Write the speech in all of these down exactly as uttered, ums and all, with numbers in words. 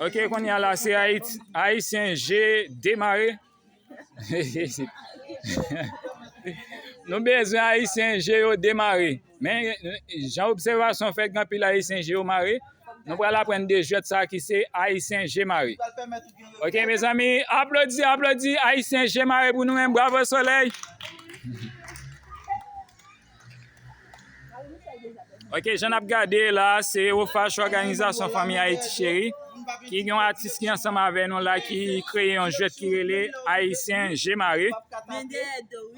Ok, kounye a la, se Ayit-, Ayisyen je demare. Nou bezwen Ayisyen je yo demare. Men, jan obsèvasyon fè, gen anpil Ayisyen je yo mare. Nou pral aprann de jwèt sa ki se Ayisyen je mare. Ok, mezanmi, aplodi, aplodi, Ayisyen je mare pou nou menm. Bravo, Solèy! Ok, jan n ap gade la, se OFACH, Òganizasyon Fanmi Ayiti Cheri, ki gen yon atis ki ansanm avè nou la, ki kreye yon jwèt ki rele Ayisyen je mare.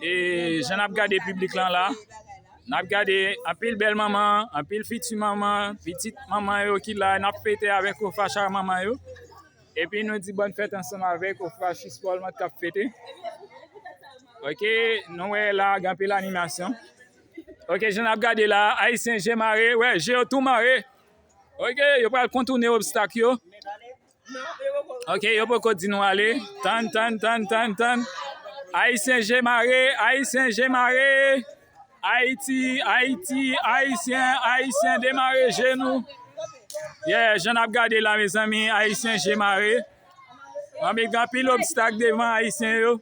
E jan n ap gade piblik lan la, n ap gade anpil bèl manman, anpil fiti manman, pitit manman yo ki la, n ap fete avèk OFACH ak manman yo. Epi nou di bòn fèt ansanm avèk OFACH Sport Mant k ap fete. Ok, nou wè la, gen anpil animasyon. Ok, jan n ap gade la, Ayisyen je mare, wè, je yo tou mare. Ok, yo pral kontounen obstak yo. Ok, yo poko di nou ale. Tann, tann, tann, tann, tann. Ayisyen je mare, Ayisyen je mare. Ayiti, Ayiti, Ayisyen, Ayisyen, demare je nou. Yeah, jan n ap gade la, mezanmi, Ayisyen je mare. Anben, gen anpil obstak devan Ayisyen yo.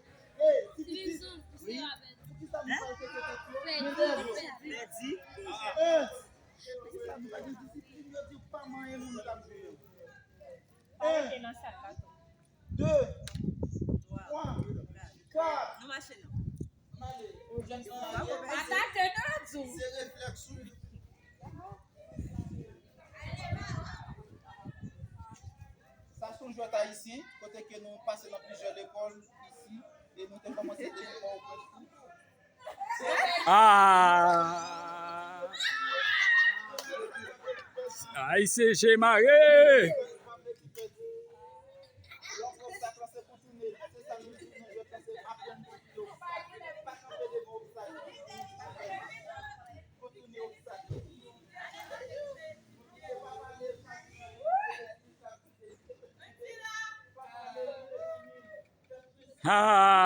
En, de, twa, kat. Nou mache non. Atake nan djou. Se reflèks ou. Sa se yon jwèt ayisyen, kote ke nou pase nan plizyè lekòl isi, e nou te kòmanse depi Pòtoprens tou. Ah! Ayisyen je mare! Ah!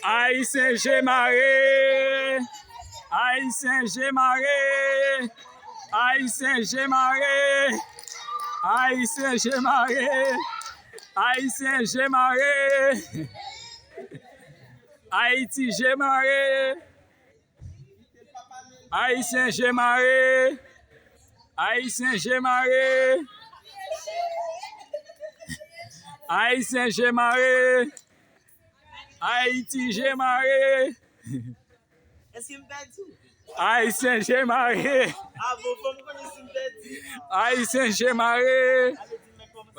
Ayisyen je mare! Ayisyen je mare! Ayisyen je mare! Ayisyen je mare! Ayisyen je mare! Ayiti je mare! Ayisyen je mare! Ayisyen je mare! Ayisyen je mare! Ayiti je mare! Èske m pèdi? Ayisyen je mare! Ah bon, fò m konnen si m pèdi. Ayisyen je mare!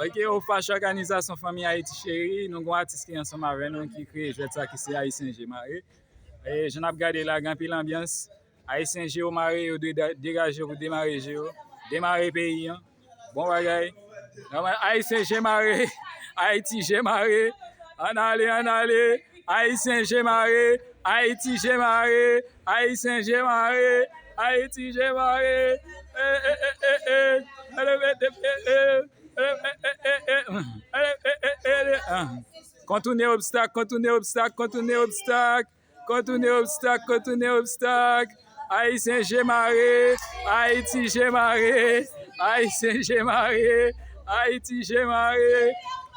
Ok, OFACH, Òganizasyon Fanmi Ayiti Cheri, nou gon atis ki ansanm avè nou ki kreye jwèt sa ki se Ayisyen je mare. E, jan n ap gade la, gen anpil anbyans. Ayisyen je yo mare, yo dwe da-, degaje yo pou demare je yo. Demare peyi an. Bon bagay. Nòmal, Ayisyen je mare. Ayiti je mare. Ann ale, ann ale. Ayisyen je mare. Ayiti je mare. Ayisyen je mare. Ayiti je mare. Eh, eh, eh, eh, eh. Kontounen obstak, kontounen obstak, kontounen obstak, kontounen obstak. Kontounen obstak, kontounen obstak. Ayisyen je mare, Ayiti je mare, Ayisyen je mare, Ayiti je mare,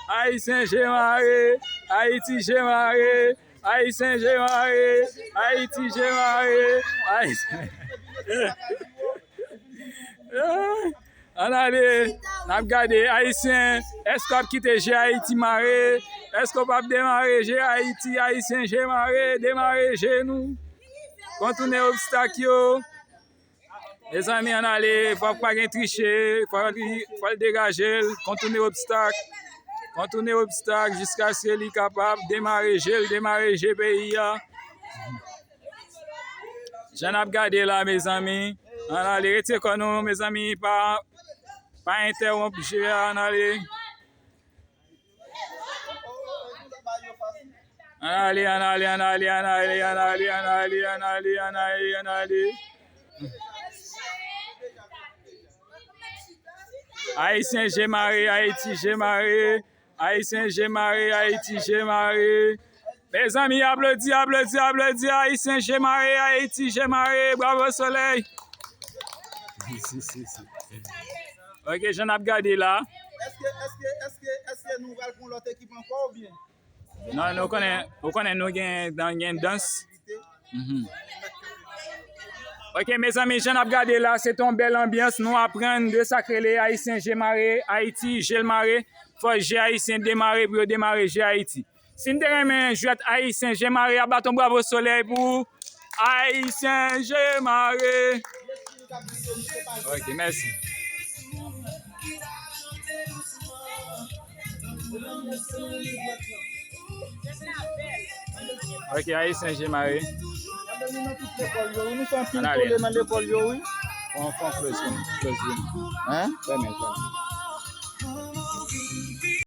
Ayisyen je mare, Ayiti je mare, Ayisyen je mare, Ayiti je mare, Ayisyen. Ann ale, n ap gade, Ayisyen, èske w ap kite je Ayiti mare? Èske w p ap demare je Ayiti? Ayisyen je mare, demare je nou. Kontounen obstak yo. Mezanmi, ann ale, fòk pa gen triche, fòk li, fòk l degaje l, kontounen obstak. Kontounen obstak jiskaske li kapab demare je l, demare je peyi a. Jan n ap gade la, mezanmi. Ann ale, retire kò nou, mezanmi, pa, pa entèwonp je a, ann ale. Ann ale, ann ale, ann ale, ann ale, ann ale, ann ale, ann ale, ann ale, ann ale. Ayisyen je mare, Ayiti je mare. Ayisyen je mare, Ayiti je mare. Mezanmi, aplodi, aplodi, aplodi. Ayisyen je mare, Ayiti je mare. Bravo, Solèy. Ok, jan n ap gade la. Èske, èske, èske, èske nou pral pran lòt ekip ankò oubyen? Non, nou konnen, ou konnen nou gen, gen dans. Mhm. Ok, mezanmi, jan n ap gade la, se te yon bèl anbyans. Nou aprann de sa k rele Ayisyen je mare, Ayiti, je l mare. Fò je ayisyen demare pou yo demare je Ayiti. Si n te renmen jwèt Ayisyen je mare a, bat yon bravo solèy pou Ayisyen je mare. Ok, mèsi. Ok, Ayisyen je mare. Ann ale. Fon, fon close, close, close. Hein? Fèmen, fèmen.